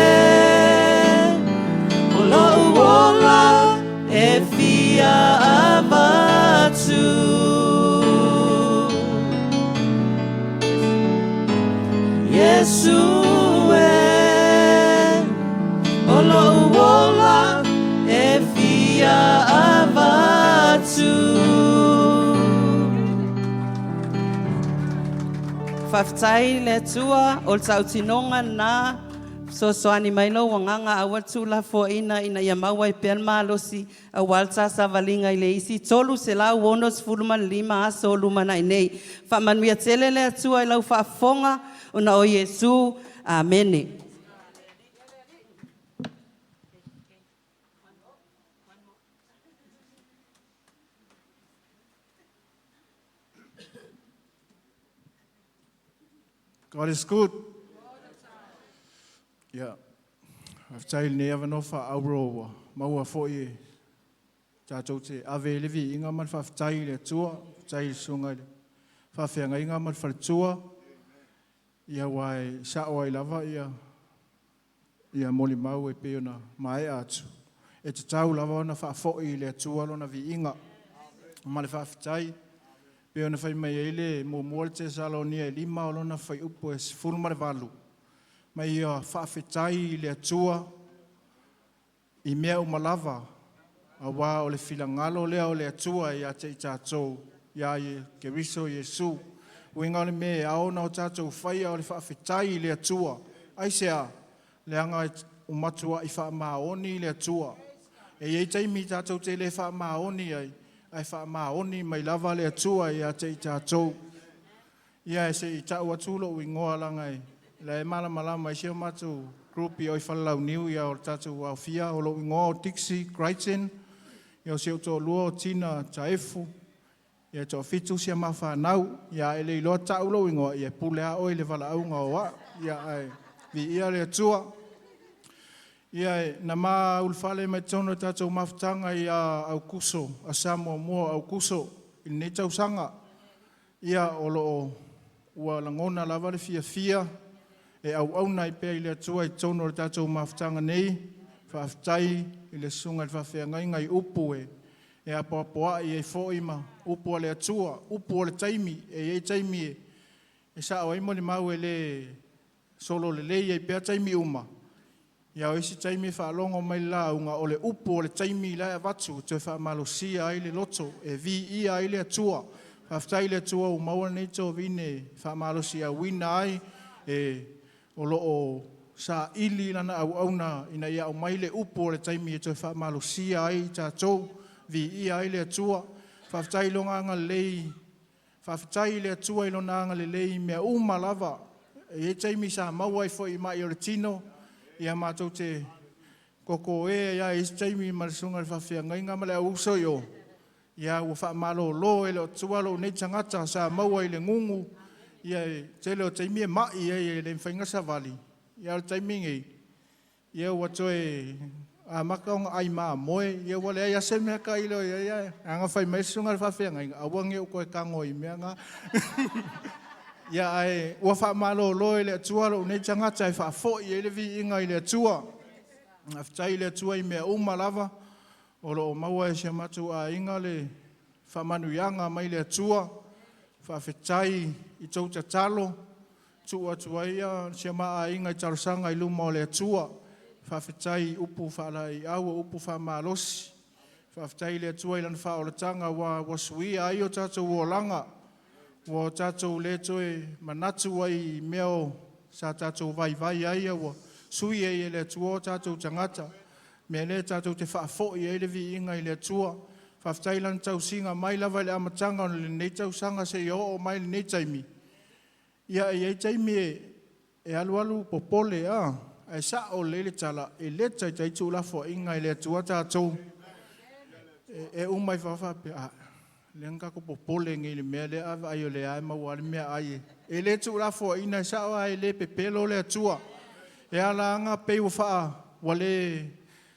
o lo'u ola e fia avatu. Iesu e o lo'u ola e fia avatu. Faafetai le Atua o le tautinoga na fesoasoani mai lou agaga aua le tuulafoaiina ina ia maua ai pea le malosi aua le tasavaliga i le isi 365 aso o lumanai nei. Faamanuia tele le Atua i lau faafofoga ona o Iesu. Amene. God is good. Ia, faafetai i lenei avanoa faaauro ua maua foi e tatou te ave ai le viiga ma le faafetai i le Atua. Faafetai i le susuga i le faafeagaiga ma le faletua. Ia, aua e sa'o ai lava ia ia molimau e pei ona maea atu. E tatau lava ona faafoi i le Atua lona viiga ma le faafetai. Pei ona fai mai ai le muamua le Tesalonia e 5 o lona fuaiupu e 18, ma ia faafetai i le Atua i mea uma lava, auā o le finagalo lea o le Atua ia te i tatou iā Keriso Iesu. Uiga o le mea e ao ona o tatou faia o le faafetai i le Atua. Aisea? Leaga e matuai faamaoni le Atua. E i ai taimi tatou te le faamaoni ai, ae faamaoni mai lava le Atua ia te i tatou. Ia, e se i ta'u atu lo'u igoa laga e la e malamalama ai si o matou group i o i Falelauniu ia o le tatou aofia. O lo'u igoa o Dixie Crichton, ia o si ou toalua o Tina Taefu, ia e toafitu si a ma fanau. Ia e le iloa ta'u lou igoa, ia e pule a oe i le valaauga o a'u. Ia ae viia le Atua. Ia e na ma ulufale mai totonu o le tatou mafutaga ia Aukuso, asa muamua o Aukuso i lenei tausaga. Ia o loo ua lagona lava le fiafia e auauna ai pea i le Atua i totonu o le tatou mafutaga nei. Faafetai i le susuga i le faafeagaiga i upu e apoapoai ai foi ma upu a le Atua, upu o le taimi, e i ai taimi e E sa'o ai molimau e lē solo lelei ai pea taimi uma. Ia o isi taimi e faalogo mai le lauga o le upu o le taimi la e avatu e toe faamalosia ai le loto e viia ai le Atua. Faafetai i le Atua ua maua lenei tovine e faamalosiauina ai e o lo o saili lana auauna ina ia aumai le upu o le taimi e toe faamalosia ai i tatou, viia ai le Atua. Faafetai i Lona agalelei, faafetai i le Atua i Lona agalelei i mea uma lava. E i ai taimi sa maua ai foi i mai o le tino, ia matou te totoē ai lava i isi taimi ma le susuga i le faafeagaiga ma le au uso i o, ia ua faamalolo e le Atua lou nei tagata sa maua i le gugu, ia e tele o taimi e mai ai e le mafai ona savali, ia a o le taimi nei, ia ua toe amata ona ai mamoe, ia ua leai lava se mea e tailo i ai ae leaga fai mai le susuga i le faafeagaiga, aua ne i ou toe tago i mea na. Ia ae ua faamalolo e le Atua lou nei tagata e faafoi ai le viiga i le Atua. Faafetai i le Atua i mea uma lava o lo o maua e si o matou aiga le faamanuiaga mai le Atua. Faafetai i tou tatalo, tuu atu ai si o ma aiga i talosaga i luma o le Atua. Faafetai i upu faalaeiau o upu faamalosi. Faafetai i le Atua i Lana faaolataga ua suia ai o tatou olaga, ua tatou le toe manatu ai i mea o sa tatou vaivai ai, a ua sui ai e le Atua o tatou tagata. O le mea lea tatou te faafoi ai le viiga i le Atua. Faafetai i Lana tausiga mai lava i le amataga o lenei tausaga seia oo mai i lenei taimi. Ia e i ai taimi e alualu popole, ae sa'o lelei le tala, e le taitai tuulafoaiina e le Atua tatou. E uma ifo lava faapea, a, lea na tatou popole nei i le mea lea, ae vaai o lea lava e maua lava le meaai. E le tuulafoaiina, e sa'o lava, e le pepelo le Atua. E ala ona pei ua faa ua le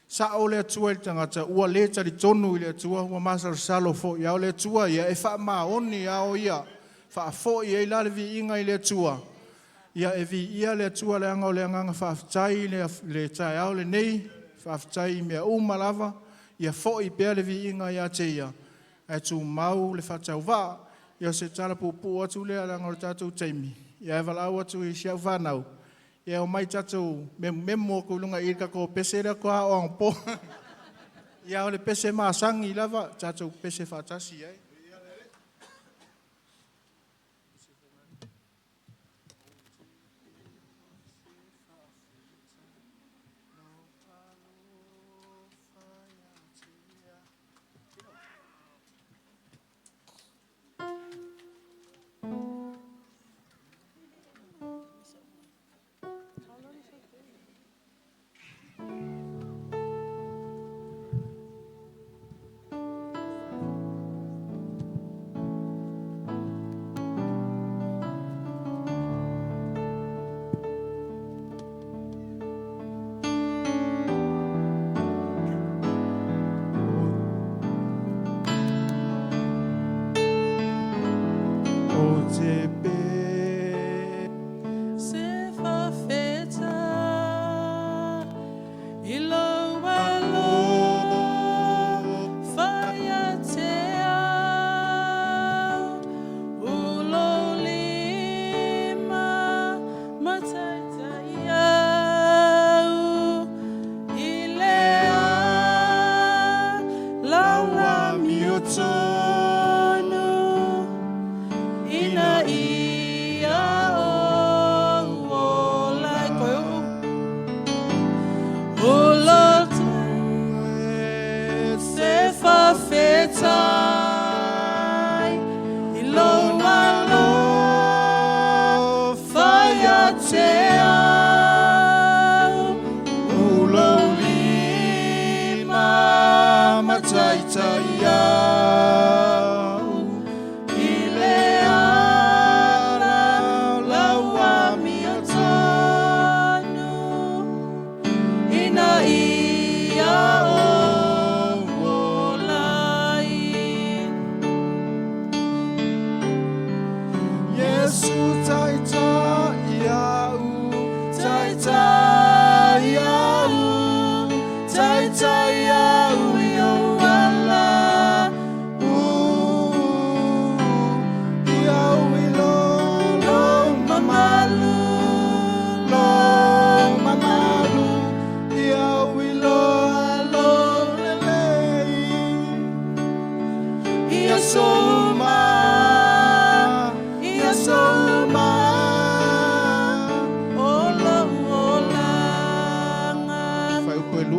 sa'o le Atua i le tagata, ua le talitonu i le Atua, ua masalosalo foi, a o le Atua ia e faamaoni lava o Ia. Faafoi ai la le viiga i le Atua. Ia e viia le Atua leaga o le agaga faafetai i le taeao lenei. Faafetai i mea uma lava. Ia foi pea le viiga ia te Ia, ae tumau le faatauvaa. Ia o se tala puupuu atu lea leaga o le tatou taimi, ia ae valaau atu i si au fanau, ia omai tatou memumemu atu i luga i i le tatou pese lea faatoa oo anapo. Ia o le pese masani lava, tatou pese faatasi ai. Ou te Se fafeta i lou alofa ia te au, o lou lima mataitai au i le ala amiotonu ina ia ou ola ai. Koe o lo se fafetai i lou alofa ia te au, o lou lima mataitai au. I aso uma, i aso uma o lou olaga. Fuaiupu e 2.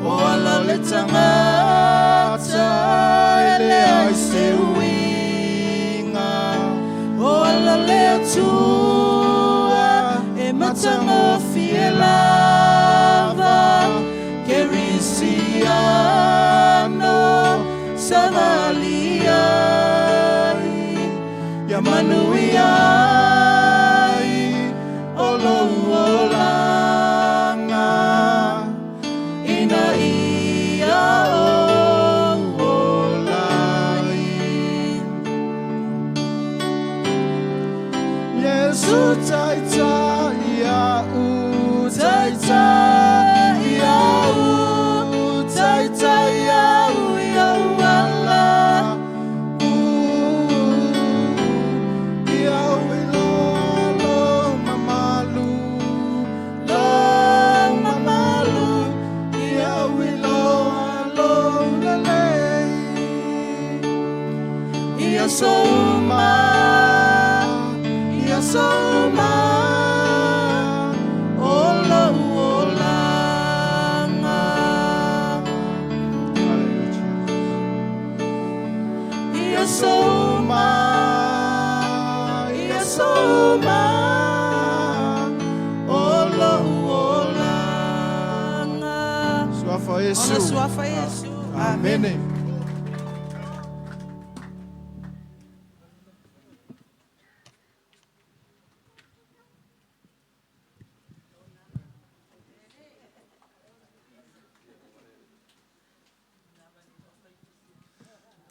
O ala o le tagata e leai se uiga, o ala o le Atua e matagofie lava. Kerisiano savali ai, ia manuia ai o lou olaga, ina ia ou ola ai. Iesu taitai a'u, taitai a'u, taitai a'u i ou ala. Ia ou iloa lou mamalu, lou mamalu, ia ou iloa lou lelei. I aso uma, i aso uma o lou olaga. I aso uma, i aso uma o lou olaga. Suafa Iesu. Ona suafa Iesu. Amene.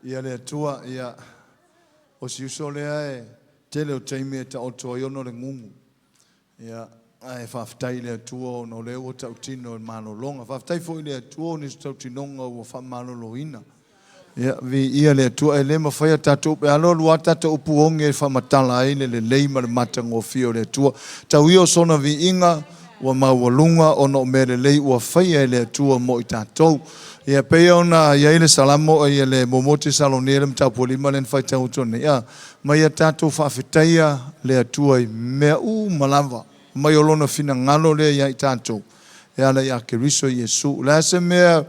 Ia le Atua, ia, o si uso lea e tele o taimi e taoto ai ona o le gugu. Ia, ae faafetai i le Atua ona o lea ua tautino i le malologa. Faafetai foi i le Atua o nisi tautinoga ua faamaloloina. Ia, viia le Atua, e le mafai a tatou pe alo alu a tatou upu oge e faamatala ai le lelei ma le matagofie o le Atua. Tau ia o sona viiga ua maualuga ona o mea lelei ua faia e le Atua mo i tatou. Ia, pei ona i ai le Salamo, ia le muamua Tesalonia le mataupu 5 lea na faitau atu nei, a, ma ia tatou faafetaia le Atua i mea uma lava, mai o lona finagalo lea ia i tatou, e ala ia Keriso Iesu. O le a se mea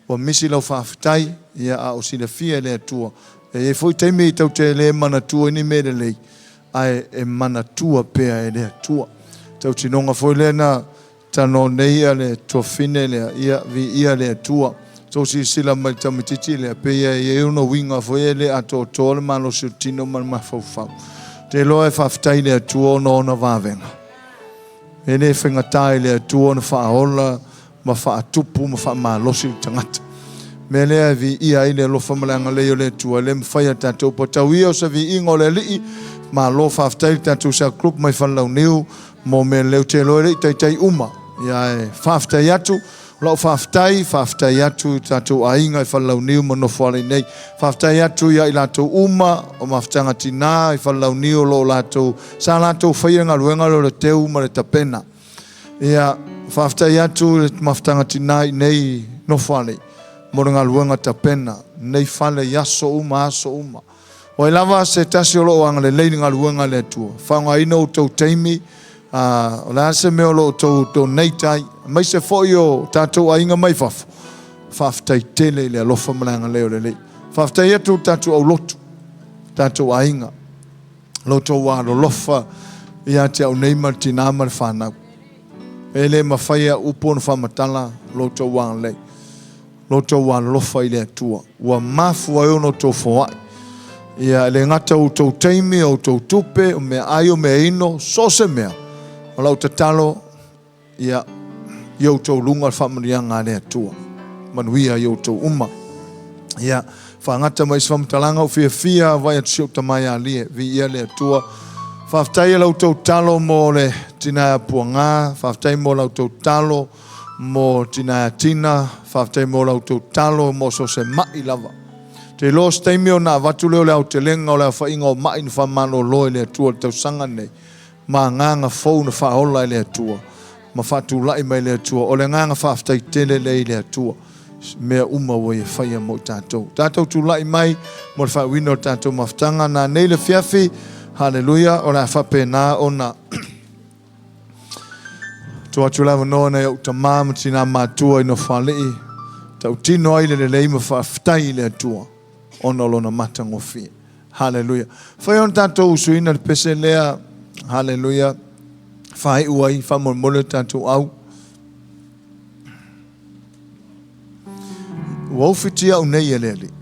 ua misi lau faafetai, ia a o silafia e le Atua. E i ai foi taimi tatou te le manatua i ni mea lelei, ae e manatua pea e le Atua. Tautinoga foi lea na talanoa nei ia le tuafine lea, ia viia le Atua. Tou silasila mai i le tamaitiiti lea, pei e i ai ona uiga foi e le atoatoa le malosi o le tino ma le mafaufau. Ou te iloa e faafetai i le Atua ona o ona vavega. E le faigata i le Atua ona faaola ma faatupu ma faamalosi le tagata. Mea lea e viia ai le alofa ma le agalelei o le Atua, e le mafai a tatou patau ia o se viiga o le Alii. Malo faafetai le tatou cell group mai Falelauniu mo mea lelei. Ou te iloa e le i taitai uma. Ia e faafetai atu. O lau faafetai, faafetai atu i tatou aiga i Falelauniu ma Nofoalii nei. Faafetai atu ia i latou uma o mafutaga tinā i Falelauniu o lo o latou, sa latou faia galuega lea o le teu ma le tapena. Ia, faafetai atu i le mafutaga tinā i nei Nofoalii mo le galuega tapena, nei fale i aso uma, aso uma. O ai lava se tasi o lo o agalelei i le galuega a le Atua, faaaogaina outou taimi, a, o le a se mea o lo o outou donate ai, aemaise foi o tatou aiga mai fafo, faafetai tele i le alofa ma le agalelei o le Alii. Faafetai atu i le tatou aulotu, tatou aiga, lo outou alolofa ia te au nei ma le tinā ma le fanau. E le mafai e au upu ona faamatala lo outou agalelei, lo outou alolofa i le Atua. Ua mafua ai ona outou foai. Ia, e le gata o outou taimi, o outou tupe, o meaai, o meaino, so o se mea. O lau tatalo, ia, i outou luga le faamanuiaga a le Atua. Manuia i outou uma. Ia, faagata mai se faamatalaga, ua fiafia vaai atu si ou tama ia Lie, viia le Atua. Faafetai i la outou talo mo le tina ia Puagā, faafetai mo la outou talo mo tina ia Tina, faafetai mo la outou talo mo so o se ma'i lava. Ou te iloa o se taimi ona avatu lea o le aotelega o le aofaiga o ma'i na faamalolo e le Atua i le tausaga lenei, ma agaga fou na faaola e le Atua ma faatulai mai e le Atua. O le agaga faafetai tele lea i le Atua. mea uma ua Ia faia mo i tatou. Tatou tulai mai mo le faaiuina o le tatou mafutaga nanei le afiafi. Haleluia! O le a faapena ona tuu atu le avanoa i nai ou tama ma tinā matua i Nofoalii, tautino ai le lelei ma faafetai i le Atua ona o Lona matagofie. Haleluia! Fai ona tatou usuina le pese lea, haleluia, faaiu ai faamolemole le tatou au. Ua ufitia au nei e le Alii.